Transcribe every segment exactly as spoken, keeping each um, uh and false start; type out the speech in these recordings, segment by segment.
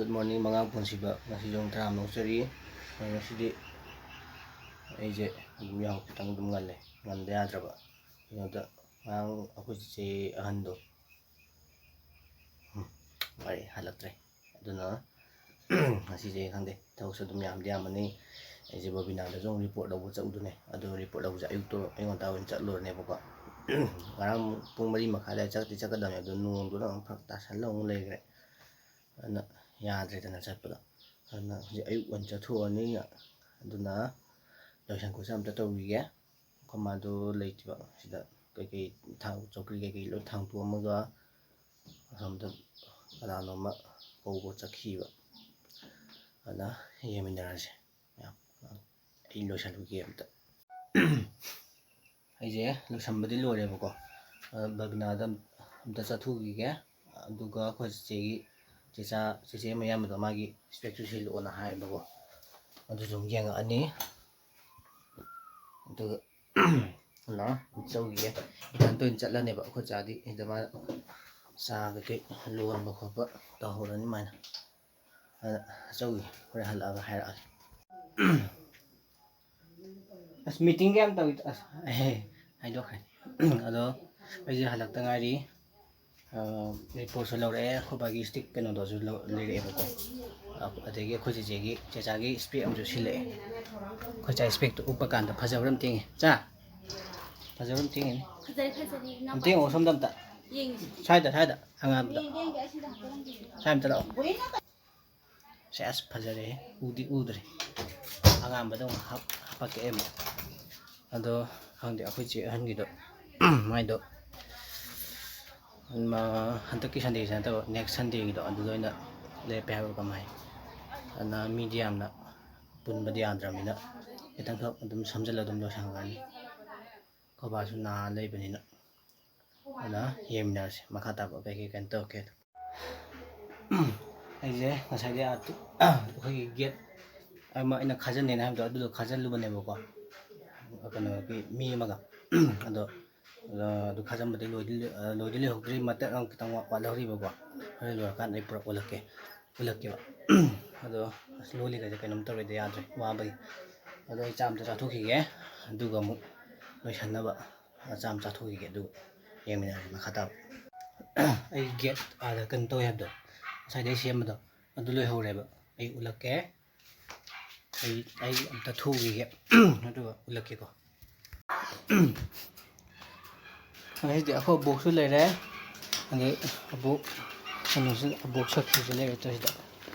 Good morning, ꯃꯉꯥꯡ ꯄꯨꯟꯁꯤꯕ꯫ ꯉꯁꯤꯁꯨ ꯑꯃꯨꯛ ꯇꯔꯥꯝꯅ ꯑꯣꯛꯆꯔꯤ꯫ ꯑꯗꯣ ꯉꯁꯤꯗꯤ ꯑꯩꯁꯦ ꯑꯗꯨꯝ ꯌꯥꯍꯧ ꯈꯤꯇꯪ ꯑꯗꯨꯝ ꯉꯜꯂꯦ, ꯉꯟꯗ ꯌꯥꯗ꯭ꯔꯕ꯫ ꯀꯩꯅꯣꯗ, ꯉꯔꯥꯡ ꯑꯩꯈꯣꯏ ꯆꯤꯆꯦ ꯑꯍꯟꯗꯣ, ꯎꯝ, ꯃꯥꯗꯤ ꯍꯜꯂꯛꯇ꯭ꯔꯦ꯫ ꯑꯗꯨꯅ ꯉꯁꯤꯁꯦ ꯈꯪꯗꯦ, ꯊꯕꯛꯁꯨ ꯑꯗꯨꯝ ꯌꯥꯝꯗꯤ ꯌꯥꯝꯃꯅꯤ꯫ ꯑꯩꯁꯦ ꯕꯕꯤꯅꯥꯗꯁꯨ ꯑꯃꯨꯛ ꯔꯤꯄꯣꯔꯠ ꯂꯧꯕ ꯆꯠꯂꯨꯗꯨꯅꯦ꯫ ꯑꯗꯣ ꯔꯤꯄꯣꯔꯠ ꯂꯧꯕꯁꯦ ꯑꯌꯨꯛꯇꯣ ꯑꯌꯨꯛ ꯉꯟꯇꯥ ꯑꯣꯏꯅ ꯆꯠꯂꯨꯔꯅꯦꯕꯀꯣ꯫ ꯉꯔꯥꯡ ꯄꯨꯡ ꯃꯔꯤ ꯃꯈꯥꯏ ꯑꯗꯨꯋꯥꯏ ꯆꯠꯇꯤ ꯆꯠꯀꯗꯕꯅꯦ, ꯑꯗꯣ ꯅꯣꯡꯗꯨꯅ ꯑꯃꯨꯛ ꯐꯔꯛ ꯇꯥꯁꯜꯂ ꯑꯃꯨꯛ ꯂꯩꯈ꯭ꯔꯦ꯫ ꯑꯗꯨꯅ ꯌꯥꯗ꯭ꯔꯦꯗꯅ ꯆꯠꯄꯗꯣ꯫ ꯑꯗꯨꯅ ꯍꯧꯖꯤꯛ ꯑꯌꯨꯛ ꯑꯣꯏꯅ ꯆꯠꯊꯣꯛꯑꯅꯤ꯫ ꯑꯗꯨꯅ ꯂꯣꯏꯁꯟ ꯈꯣꯠꯁꯟ ꯑꯝꯇ ꯇꯧꯈꯤꯒꯦ꯫ ꯑꯩꯈꯣꯏ ꯃꯥꯗꯣ ꯂꯩꯇꯦꯕ ꯁꯤꯗ, ꯀꯩꯀꯩ ꯊꯥꯡ ꯆꯧꯀ꯭ꯔꯤ ꯀꯩꯀꯩ ꯂꯣꯏ ꯊꯥꯡꯇꯣꯛꯑꯝꯃꯒ ꯑꯁꯣꯝꯗ ꯀꯅꯥꯅꯣꯝꯃ ꯀꯧꯕ ꯆꯠꯈꯤꯕ꯫ ꯑꯗꯨꯅ ꯌꯦꯡꯃꯤꯟꯅꯔꯁꯦ ꯃꯌꯥꯝ꯫ ꯑꯩ ꯂꯣꯏꯁꯜꯂꯨꯒꯦ ꯑꯝꯇ꯫ ꯑꯩꯁꯦ ꯂꯣꯏꯁꯟꯕꯗꯤ ꯂꯣꯏꯔꯦꯕꯀꯣ꯫ ꯑꯗꯣ ꯕꯕꯤꯅꯥꯗ ꯑꯝ-, ꯑꯝꯇ ꯆꯠꯊꯣꯛꯈꯤꯒꯦ꯫ ꯑꯗꯨꯒ ꯑꯩꯈꯣꯏ ꯆꯤꯆꯦꯒꯤ, ꯆꯦꯆꯥ, ꯆꯦꯆꯦ ꯃꯌꯥꯝꯕꯗꯣ ꯃꯥꯒꯤ ꯏꯁꯄꯦꯛꯇꯨ ꯁꯤꯜꯂꯛꯑꯣꯅ ꯍꯥꯏꯌꯦꯕꯀꯣ꯫ ꯑꯗꯨꯁꯨ ꯑꯃꯨꯛ ꯌꯦꯡꯉꯛꯑꯅꯤ꯫ ꯑꯗꯨꯒ ꯂꯥꯛꯑꯣ, ꯆꯧꯈꯤꯒꯦ꯫ ꯏꯊꯟꯇ ꯑꯣꯏꯅ ꯆꯠꯂꯅꯦꯕ꯫ ꯑꯩꯈꯣꯏ ꯆꯥꯗꯤ ꯁꯤꯗ ꯃꯥ ꯆꯥ ꯀꯩꯀꯩ ꯂꯣꯟꯕ ꯈꯣꯠꯄ ꯇꯧꯍꯧꯔꯅꯤ ꯃꯥꯏꯅ꯫ ꯑꯗ ꯆꯧꯈꯤꯒꯦ, ꯍꯣꯔꯦꯟ ꯍꯜꯂꯛꯑꯒ ꯍꯥꯏꯔꯛꯑꯒꯦ꯫ ꯑꯁ, ꯃꯤꯇꯤꯡꯒ ꯌꯥꯝ ꯇꯧꯏ꯫ ꯑꯁ, ꯑꯦ, ꯍꯥꯏꯗꯣꯛꯈ꯭ꯔꯦ꯫ ꯑꯗꯣ ꯑꯩꯁꯦ ꯍꯜꯂꯛꯇ ꯉꯥꯏꯔꯤ꯫ ꯑ, ꯔꯤꯄꯣꯔꯠꯁꯨ ꯂꯧꯔꯛꯑꯦ, ꯑꯩꯈꯣꯏ ꯕꯥꯒꯤ ꯏꯁꯇꯤꯛ ꯀꯩꯅꯣꯗꯨꯁꯨ ꯂꯧ-, ꯂꯩꯔꯛꯑꯦꯕꯀꯣ꯫ ꯑ-, ꯑꯗꯒꯤ ꯑꯩꯈꯣꯏ ꯆꯦꯆꯦꯒꯤ, ꯆꯦꯆꯥꯒꯤ ꯏꯁꯄꯦꯛ ꯑꯃꯁꯨ ꯁꯤꯜꯂꯛꯑꯦ꯫ ꯑꯩꯈꯣꯏ ꯆꯥ ꯏꯁꯄꯦꯛꯇꯣ ꯎꯞꯄ ꯀꯥꯟꯗ ꯐꯖꯕ꯭ꯔꯥ ꯑꯝꯇ ꯌꯦꯡꯉꯦ꯫ ꯆꯥ, ꯐꯖꯕ꯭ꯔꯥ ꯑꯝꯇ ꯌꯦꯡꯉꯦꯅꯦ꯫ ꯐꯖꯔꯦ, ꯐꯖꯔꯦ, ꯏꯅꯥꯎꯄꯥ꯫ ꯑꯝꯇ ꯌꯦꯡꯉꯣ ꯁꯣꯝꯗ ꯑꯝꯇ꯫ ꯌꯦꯡꯉꯤꯁꯤ꯫ ꯁ꯭ꯋꯥꯏꯗ, ꯁ꯭ꯋꯥꯏꯗ, ꯑꯉꯥꯡꯕꯗ꯫ ꯌꯦꯡꯒꯦ, ꯌꯦꯡꯒꯦ, ꯑꯁꯤꯗ ꯍꯥꯞꯄꯤꯔꯝꯒꯦ꯫ ꯁ꯭ꯋꯥꯏ ꯑꯝꯇ ꯂꯥꯛꯑꯣ꯫ ꯁꯦꯁ, ꯐꯖꯔꯦꯍꯦ꯫ ꯎꯗꯤ ꯎꯗ꯭ꯔꯦ꯫ ꯑꯉꯥꯟꯕꯗ ꯑꯃꯨꯛ ꯍꯥꯞ-, ꯍꯥꯞꯄꯛꯀꯦ ꯑꯃꯨꯛ꯫ ꯑꯗꯣ ꯈꯪꯗꯦ, ꯑꯩꯈꯣꯏ ꯆꯦ ꯑꯍꯟꯒꯤꯗꯣ, ꯃꯥꯏꯗꯣ, ꯃꯥ, ꯍꯟꯗꯛꯀꯤ ꯁꯟꯗꯦꯁꯤ ꯅꯠꯇꯕ, next ꯁꯟꯗꯦꯒꯤꯗꯣ, ꯑꯗꯨꯗ ꯑꯣꯏꯅ ꯂꯦꯞꯄꯦ ꯍꯥꯏꯕ ꯀꯃꯥꯏ꯫ ꯑꯗꯨꯅ ꯃꯤꯗꯤ ꯌꯥꯝꯅ ꯄꯨꯟꯕꯗꯤ ꯌꯥꯗ꯭ꯔꯕꯅꯤꯅ, ꯈꯤꯇꯪꯈꯛ ꯑꯗꯨꯝ ꯁꯝꯖꯜꯂ ꯑꯗꯨꯝ ꯂꯣꯏꯁꯟꯈ꯭ꯔꯅꯤ꯫ ꯑꯩꯈꯣꯏ ꯕꯥꯁꯨ ꯅꯥ ꯂꯩꯕꯅꯤꯅ꯫ ꯑꯗꯨꯅ ꯌꯦꯡꯃꯤꯟꯅꯔꯁꯤ ꯃꯈꯥ ꯇꯥꯕ ꯀꯩꯀꯩ ꯀꯩꯅꯣ ꯇꯧꯔꯛꯀꯦꯗꯣ꯫ ꯑꯩꯁꯦ ꯉꯁꯥꯏꯗꯤ ꯑꯥ ꯇꯨ-, ꯑꯩꯈꯣꯏꯒꯤ ꯒꯦꯠ ꯑꯃ ꯑꯩꯅ ꯈꯥꯖꯤꯟꯅꯦꯅ ꯍꯥꯏꯕꯗꯣ, ꯑꯗꯨꯗꯣ ꯈꯥꯖꯤꯜꯂꯨꯕꯅꯦꯕꯀꯣ, ꯀꯩꯅꯣꯒꯤ ꯃꯤ ꯑꯃꯒ꯫ ꯑꯗꯣ, ꯑ, ꯑꯗꯨ ꯈꯥꯖꯤꯟꯕꯗꯤ ꯂꯣꯏꯗꯤ ꯂꯣꯏ-, ꯑ, ꯂꯣꯏꯗꯤ ꯂꯣꯏꯍꯧꯗ꯭ꯔꯤ, ꯃꯇꯦꯛ ꯑꯃ ꯈꯤꯇꯪ ꯋꯥꯠ-, ꯋꯥꯠꯍꯧꯔꯤꯕꯀꯣ꯫ ꯍꯣꯔꯦꯟ ꯂꯣꯏꯔꯀꯥꯟꯗ ꯑꯩ ꯄꯨꯔꯛ ꯑꯣꯜꯂꯛꯀꯦ꯫ ꯎꯠꯂꯛꯀꯦꯕ꯫ ꯑꯗꯣ ꯑꯁ ꯂꯣꯜꯂꯤꯒꯁꯦ ꯀꯩꯅꯣꯝ ꯇꯧꯔꯦꯗ, ꯌꯥꯗ꯭ꯔꯦ ꯋꯥꯕꯒꯤ꯫ ꯑꯗꯣ ꯑꯩ ꯆꯥ ꯑꯝꯇ ꯆꯥꯊꯣꯛꯈꯤꯒꯦ, ꯑꯗꯨꯒ ꯑꯃꯨꯛ ꯂꯣꯏꯁꯟꯅꯕ ꯆꯥ ꯑꯃ ꯆꯥꯊꯣꯛꯈꯤꯒꯦ, ꯑꯗꯨꯒ ꯌꯦꯡꯃꯤꯟꯅꯔꯁꯤ ꯃꯈꯥ ꯇꯥꯕ꯫ ꯑꯩ ꯒꯦꯠ ꯑꯥꯗ ꯀꯩꯅꯣ ꯇꯧꯋꯦ ꯍꯥꯏꯕꯗꯣ, ꯉꯁꯥꯏꯗꯩ ꯁꯦꯝꯕꯗꯣ, ꯑꯗꯨ ꯂꯣꯏꯍꯧꯔꯦꯕ꯫ ꯑꯩ ꯎꯠꯂꯛꯀꯦ꯫ ꯑꯩ ꯑꯩ ꯑꯝꯇ ꯊꯣꯛꯎꯈꯤꯒꯦ꯫ ꯑꯗꯨꯒ ꯎꯠꯂꯛꯀꯦꯀꯣ꯫ ꯉꯁꯤꯗꯤ ꯑꯩꯈꯣꯏ ꯑꯕꯣꯛꯁꯨ ꯂꯩꯔꯦ꯫ ꯑꯗꯩ ꯑꯕꯣꯛ ꯀꯩꯅꯣꯁꯨ, ꯑꯕꯣꯛ ꯁꯛꯈꯤꯁꯨ ꯂꯩꯔꯦ ꯇꯧꯔꯤꯁꯤꯗ꯫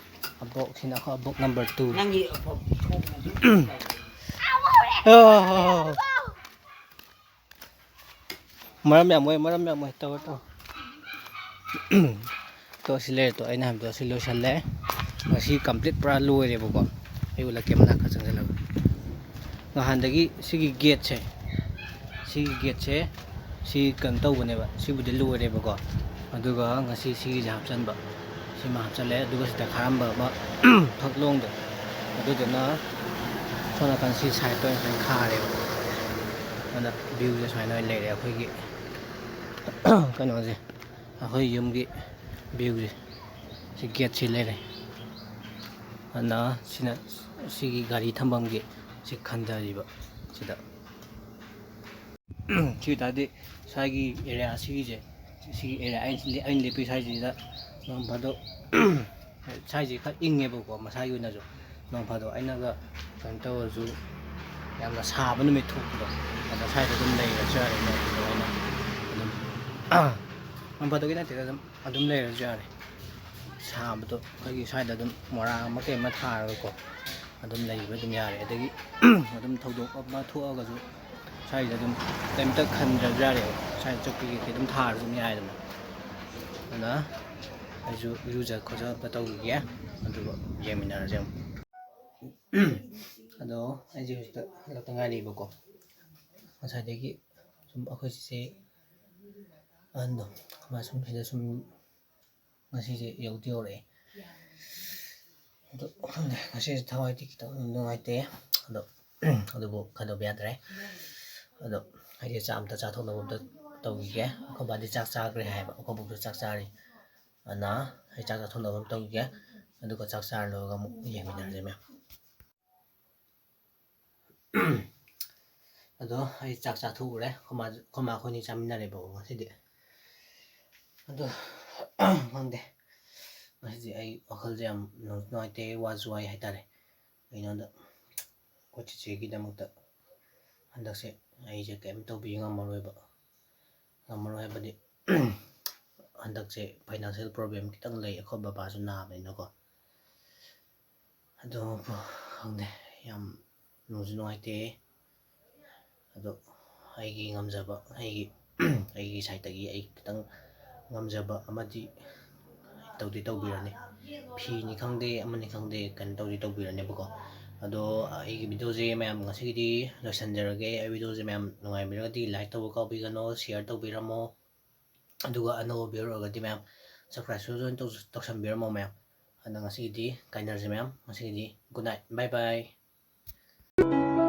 ꯑꯕꯣꯛꯁꯤꯅ ꯑꯩꯈꯣꯏ ꯑꯕꯣꯛ number two꯫ ꯅꯪꯒꯤ ꯑꯐꯕ ꯊꯣꯛꯅꯕ ꯑ, ꯃꯔꯝ ꯌꯥꯝ ꯑꯣꯏ, ꯃꯔꯝ ꯌꯥꯝ ꯑꯣꯏ꯫ ꯇꯧꯔꯣ, ꯇꯧꯔꯣ꯫ ꯇꯣ, ꯁꯤ ꯂꯩꯔꯦ꯫ ꯇꯣ, ꯑꯩꯅ ꯍꯥꯏꯕꯗꯣ ꯁꯤ ꯂꯣꯏꯁꯜꯂꯦ꯫ ꯃꯁꯤ complete ꯄꯨꯔꯥ ꯂꯣꯏꯔꯦꯕꯀꯣ꯫ ꯑꯩ ꯎꯠꯂꯛꯀꯦ ꯃꯅꯥꯛ ꯈꯔ ꯆꯪꯁꯤꯜꯂꯒ꯫ ꯅꯍꯥꯟꯗꯒꯤ ꯁꯤꯒꯤ ꯒꯦꯠꯁꯦ, ꯁꯤꯒꯤ ꯒꯦꯠꯁꯦ, ꯁꯤ ꯀꯩꯅꯣ ꯇꯧꯕꯅꯦꯕ꯫ ꯁꯤꯕꯨꯗꯤ ꯂꯣꯏꯔꯦꯕꯀꯣ꯫ ꯑꯗꯨꯒ ꯉꯁꯤ ꯁꯤꯒꯤꯁꯦ ꯍꯥꯞꯆꯟꯕ꯫ ꯁꯤꯃ ꯍꯥꯞꯆꯜꯂꯦ꯫ ꯑꯗꯨꯒ ꯁꯤꯗ ꯈꯥꯔꯝꯕ ꯑꯃ ꯐꯛꯂꯣꯡꯗꯣ, ꯑꯗꯨꯗꯨꯅ ꯁꯣꯝ ꯅꯥꯀꯟ ꯁꯤ side ꯇ ꯑꯣꯏꯅ ꯈꯥꯔꯦꯕ꯫ ꯑꯗꯨꯅ view ꯁꯦ ꯁꯨꯃꯥꯏꯅ ꯑꯣꯏꯅ ꯂꯩꯔꯦ ꯑꯩꯈꯣꯏꯒꯤ꯫ ꯀꯩꯅꯣꯁꯦ, ꯑꯩꯈꯣꯏ ꯌꯨꯝꯒꯤ view ꯁꯦ꯫ ꯁꯤ ꯒꯦꯠꯁꯤ ꯂꯩꯔꯦ꯫ ꯑꯗꯨꯅ ꯁꯤꯅ ꯁꯤꯒꯤ ꯒꯥꯔꯤ ꯊꯝꯐꯝꯒꯤ ꯁꯤ ꯈꯟꯊꯔꯤꯕ ꯁꯤꯗ꯫ ꯁꯤ ꯑꯣꯏꯇꯥꯔꯗꯤ ꯁ꯭ꯋꯥꯏꯒꯤ area ꯁꯤꯒꯤꯁꯦ, ꯁꯤꯒꯤ area ꯑꯩꯅ, ꯑꯩꯅ ꯂꯦꯞꯄꯤ ꯁ꯭ꯋꯥꯏꯁꯤꯗ ꯅꯣꯡ ꯐꯥꯗꯣꯛ ꯁ꯭ꯋꯥꯏꯁꯦ ꯈꯔ ꯏꯪꯉꯦꯕꯀꯣ ꯃꯁꯥꯒꯤ ꯑꯣꯏꯅꯁꯨ꯫ ꯅꯣꯡ ꯐꯥꯗꯣꯛ ꯑꯩꯅꯒ ꯀꯩꯅꯣ ꯇꯧꯔꯁꯨ, ꯌꯥꯝꯅ ꯁꯥꯕ ꯅꯨꯃꯤꯠ ꯊꯣꯛꯄꯗꯣ, ꯑꯗ ꯁ꯭ꯋꯥꯏꯗ ꯑꯗꯨꯝ ꯂꯩꯔꯁꯨ ꯌꯥꯔꯦ꯫ ꯅꯣꯡ ꯐꯥꯗꯣꯛ ꯑꯩꯅ ꯑꯗꯨꯝ, ꯅꯣꯡ ꯐꯥꯗꯣꯛꯀꯤ ꯅꯠꯇꯦꯗ, ꯑꯗꯨꯝ, ꯑꯗꯨꯝ ꯂꯩꯔꯁꯨ ꯌꯥꯔꯦ꯫ ꯁꯥꯕꯗꯣ ꯑꯩꯈꯣꯏꯒꯤ ꯁ꯭ꯋꯥꯏꯗ ꯑꯗꯨꯝ ꯃꯣꯔꯥ ꯑꯃ ꯀꯩ ꯑꯃ ꯊꯥꯔꯒꯀꯣ, ꯑꯗꯨꯝ ꯂꯩꯕ ꯑꯗꯨꯝ ꯌꯥꯔꯦ꯫ ꯑꯗꯒꯤ ꯑꯗꯨꯝ ꯊꯧꯗꯣꯛ ꯑꯃ ꯊꯣꯛꯑꯒꯁꯨ ꯁ꯭ꯋꯥꯏꯗ ꯑꯗꯨꯝ ꯀꯩꯝꯇ ꯈꯟꯗ꯭ꯔꯁꯨ ꯌꯥꯔꯦꯕ꯫ ꯁ꯭ꯋꯥꯏꯗ ꯆꯧꯀ꯭ꯔꯤ ꯀꯩꯀꯩ ꯑꯗꯨꯝ ꯊꯥꯔꯁꯨ ꯑꯗꯨꯝ ꯌꯥꯏꯗꯅ꯫ ꯑꯗꯨꯅ ꯑꯩꯁꯨ ꯏꯔꯨꯖ ꯈꯣꯠꯖ ꯑꯝꯇ ꯇꯧꯈꯤꯒꯦ, ꯑꯗꯨꯒ ꯌꯦꯡꯃꯤꯟꯅꯔꯁꯦ ꯑꯃꯨꯛ꯫ ꯑꯗꯣ ꯑꯩꯁꯦ ꯍꯧꯖꯤꯛꯇ ꯍꯜꯂꯛꯇ ꯉꯥꯏꯔꯤꯕꯀꯣ꯫ ꯉꯁꯥꯏꯗꯒꯤ ꯁꯨꯝ ꯑꯩꯈꯣꯏ ꯆꯦꯆꯦ ꯑꯍꯟꯗꯣ, ꯃꯥ ꯁꯨꯝ ꯁꯤꯗ ꯁꯨꯝ ꯉꯁꯤꯁꯦ ꯌꯧꯗꯤ ꯌꯧꯔꯛꯑꯦ꯫ ꯑꯗꯣ ꯈꯪꯗꯦ, ꯉꯁꯤꯁꯦ ꯊꯋꯥꯏꯗꯤ ꯈꯤꯇꯪ ꯅꯨꯡꯉꯥꯏꯇꯦ꯫ ꯑꯗꯣ, ꯑꯗꯨꯕꯨ ꯈꯟꯗꯣꯛꯄ ꯌꯥꯗ꯭ꯔꯦ꯫ ꯑꯗꯣ ꯑꯩꯁꯦ ꯆꯥꯛ ꯑꯝꯇ ꯆꯥꯊꯣꯛꯅꯕ ꯑꯝꯇ ꯇꯧꯈꯤꯒꯦ꯫ ꯑꯩꯈꯣꯏ ꯕꯥꯗꯤ ꯆꯥꯛ ꯆꯥꯈ꯭ꯔꯦ ꯍꯥꯏꯌꯦꯕ, ꯑꯩꯈꯣꯏ ꯕꯣꯛꯁꯨ ꯆꯥꯛ ꯆꯥꯔꯤ꯫ ꯑꯗꯨꯅ ꯑꯩ ꯆꯥꯛ ꯆꯥꯊꯣꯛꯅꯕ ꯑꯃ ꯇꯧꯈꯤꯒꯦ꯫ ꯑꯗꯨꯒ ꯆꯥꯛ ꯆꯥꯔ ꯂꯣꯏꯔꯒ ꯑꯃꯨꯛ ꯌꯦꯡꯃꯤꯟꯅꯔꯁꯦ ꯃꯌꯥꯝ꯫ ꯑꯗꯣ ꯑꯩ ꯆꯥꯛ ꯆꯥꯊꯣꯛꯎꯔꯦ, ꯑꯩꯈꯣꯏ ꯃꯥ ꯑꯩꯈꯣꯏ ꯃꯥ ꯑꯩꯈꯣꯏꯅꯤ ꯆꯥꯃꯤꯟꯅꯔꯦꯕꯀꯣ ꯉꯁꯤꯗꯤ꯫ ꯑꯗꯣ ꯈꯪꯗꯦ, ꯉꯁꯤꯗꯤ ꯑꯩ ꯋꯥꯈꯜꯁꯦ ꯌꯥꯝ ꯅꯨꯡꯁꯨ ꯅꯨꯡꯉꯥꯏꯇꯦ, ꯋꯥꯁꯨ ꯋꯥꯏ ꯍꯥꯏꯇꯥꯔꯦ꯫ ꯀꯩꯅꯣꯗ ꯑꯩꯈꯣꯏ ꯆꯤꯆꯦꯒꯤꯗꯃꯛꯇ ꯍꯟꯗꯛꯁꯦ ꯑꯩꯁꯦ ꯀꯩꯝ ꯇꯧꯕꯤ ꯉꯝꯃꯔꯣꯏꯕ꯫ ꯉꯝꯃꯔꯣꯏ ꯍꯥꯏꯕꯗꯤ ꯍꯟꯗꯛꯁꯦ financial problem ꯈꯤꯇꯪ ꯂꯩ, ꯑꯩꯈꯣꯏ ꯕꯕꯥꯁꯨ ꯅꯥꯕꯅꯤꯅꯀꯣ꯫ ꯑꯗꯣ ꯈꯪꯗꯦ, ꯌꯥꯝ ꯅꯨꯡꯁꯨ ꯅꯨꯡꯉꯥꯏꯇꯦ꯫ ꯑꯗꯣ ꯑꯩꯒꯤ ꯉꯝꯖꯕ, ꯑꯩꯒꯤ ꯑꯩꯒꯤ ꯁꯥꯏꯠꯇꯒꯤ ꯑꯩ ꯈꯤꯇꯪ ꯉꯝꯖꯕ ꯑꯃꯗꯤ ꯇꯧꯗꯤ ꯇꯧꯕꯤꯔꯅꯤ꯫ ꯐꯤꯅꯤ ꯈꯪꯗꯦ, ꯑꯃꯅꯤ ꯈꯪꯗꯦ, ꯀꯩꯅꯣ ꯇꯧꯗꯤ ꯇꯧꯕꯤꯔꯅꯦꯕꯀꯣ꯫ ꯑꯗꯣ ꯑꯩꯒꯤ ꯚꯤꯗꯤꯑꯣꯁꯦ ꯃꯌꯥꯝ ꯉꯁꯤꯒꯤꯗꯤ ꯂꯣꯏꯁꯤꯟꯖꯔꯒꯦ꯫ ꯑꯩ ꯚꯤꯗꯤꯑꯣꯁꯦ ꯃꯌꯥꯝ ꯅꯨꯡꯉꯥꯏꯕꯤꯔꯒꯗꯤ like ꯇꯧꯕ ꯀꯥꯎꯕꯤꯒꯅꯣ, share ꯇꯧꯕꯤꯔꯝꯃꯣ꯫ ꯑꯗꯨꯒ ꯑꯅꯧꯕ viewer ꯑꯣꯏꯔꯒꯗꯤ ꯃꯌꯥꯝ subscribe ꯁꯨ join ꯇꯧ-, ꯇꯧꯁꯟꯕꯤꯔꯝꯃꯣ ꯃꯌꯥꯝ꯫ ꯑꯗ ꯉꯁꯤꯒꯤꯗꯤ ꯀꯥꯏꯅꯔꯁꯦ ꯃꯌꯥꯝ꯫ ꯉꯁꯤꯒꯤꯗꯤ good night, bye bye꯫